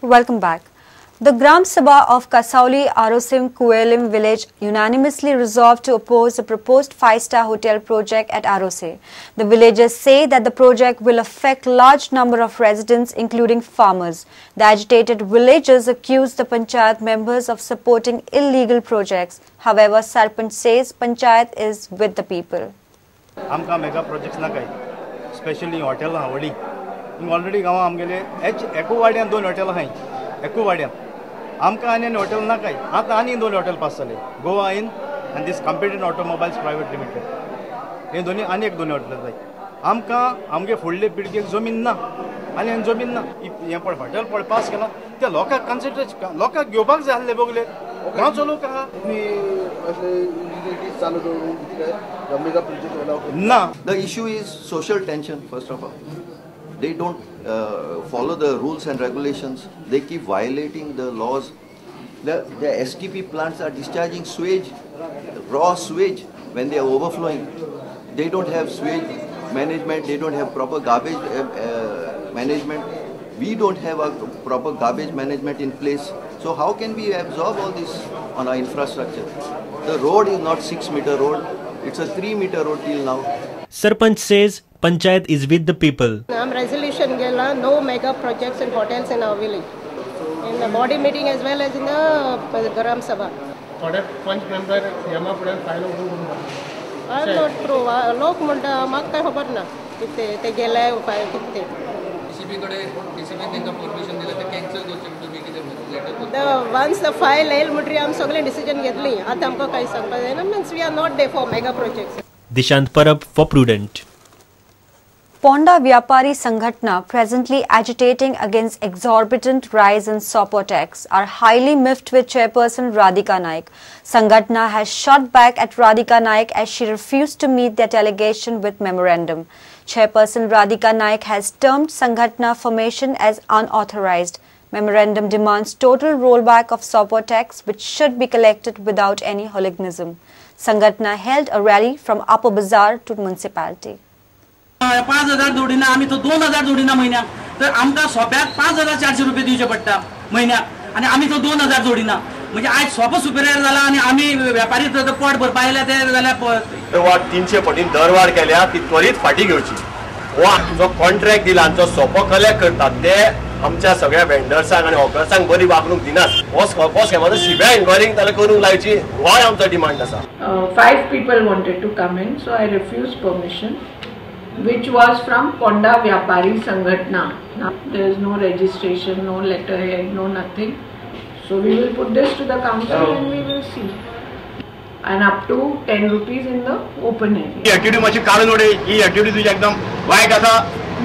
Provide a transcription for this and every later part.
Welcome back. The Gram Sabha of Kasauli Arosim Kuelim village unanimously resolved to oppose the proposed 5-star hotel project at Arosem. The villagers say that the project will affect large number of residents, including farmers. The agitated villagers accuse the panchayat members of supporting illegal projects. However, Sarpanch says panchayat is with the people. आमकां mega projects नाकाय, specially hotel आहा व्हडली. Already गांवां आमगेले H एकू वाड्यान 2 hotel आहाय, एकू वाड्यान आमकां आनी हॉटेल नाकाय. आतां आनी 2 हॉटेल पास जाले, गोवा इन आनी this competent automobiles private limited, हे दोनी आनी एक 2 हॉटेल जाय आमकां. आमगे फुडले पिळगेक जमीन ना आनी जमीन ना. हें पळय हॉटेल पळय पास केलां त्या लोकांक कन्सिडरेशन लोकांक घेवपाक जाय आसले बगले गांवचो लोक आहा. ना, the issue is social tension. First of all, they don't follow the rules and regulations. They keep violating the laws. The STP plants are discharging sewage, raw sewage, when they are overflowing. They don't have sewage management. They don't have proper garbage management. We don't have a proper garbage management in place. So how can we absorb all this on our infrastructure? The road is not 6-meter road. It's a 3-meter road till now. Sarpanch says Panchayat is with the people. I'm resolution gela no mega projects and hotels in our village. In the body meeting as well as in the Gram Sabha. थोडे पंच member Yama फुडें file open. I am not true. लोक म्हणटा म्हाका काय खबर ना कितें ते गेले फायल कितें. डीसीपी कडे डीसीपी तांकां परमिशन दिलें ते कॅन्सल करचें तुमी कितें letter. The once the file येयल म्हणटरी आमी सगळें डिसिजन घेतली. आतां आमकां कांय सांगपाक जायना. Means we are not there for mega projects. Dishant Parab for Prudent. Ponda Vyapari Sanghatna, presently agitating against exorbitant rise in Sopo tax, are highly miffed with chairperson Radhika Naik. Sanghatna has shot back at Radhika Naik as she refused to meet their delegation with memorandum. Chairperson Radhika Naik has termed Sanghatna formation as unauthorized. Memorandum demands total rollback of Sopo tax, which should be collected without any hooliganism. Sanghatna held a rally from Upper Bazaar to municipality. 5,000 जोडिना आमी तो 2,000 जोडिना म्हयन्याक, तर आमकां सोप्याक 5,400 रुपये दिवचे पडटा म्हयन्याक आनी आमी तो 2,000 जोडिना. म्हणजे आयज सोपो सुपेरियर जाला आनी आमी व्यापारी पोट भरपा आयल्या ते जाल्यार वाड 300 पटीन दरवाड केल्या ती त्वरीत फाटी घेवची. हो जो कॉन्ट्रॅक्ट दिला आनी जो सोपो कलेक्ट करतात ते आमच्या सगळ्या वेंडर्सांक आनी हॉकर्सांक बरी वागणूक दिनात. हो स्कॅमाचो सीबीआय इन्क्वायरी ताका करूंक लावची होय आमचो डिमांड आसा. 5 people wanted to come in, so I refused permission, which was from Ponda Vyapari Sanghatna. Now, there is no registration, no letterhead, no nothing. So we will put this to the council and we will see. And up to 10 rupees in the open area. He attitude मातशी काडून उडय. ही attitude तुजी एकदम वायट आसा,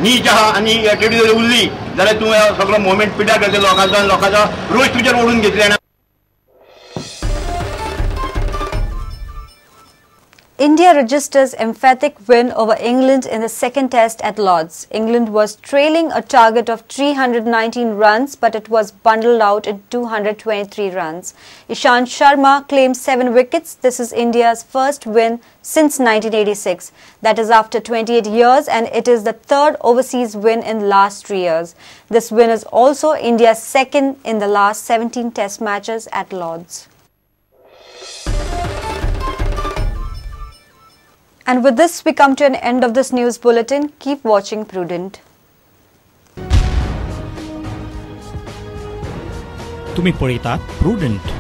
नीच आहा आनी ही ॲटिट्यूड जर उरली जाल्यार तूं सगळो मुवमेंट पिड्ड्यार करतलो लोकांचो आनी लोकांचो रोज तुजेर ओडून घेतले. India registers emphatic win over England in the second test at Lord's. England was trailing a target of 319 runs, but it was bundled out in 223 runs. Ishant Sharma claimed 7 wickets. This is India's first win since 1986. That is after 28 years, and it is the third overseas win in last 3 years. This win is also India's second in the last 17 test matches at Lord's. And with this, we come to an end of this news bulletin. Keep watching Prudent. तुम्ही पळयतात Prudent.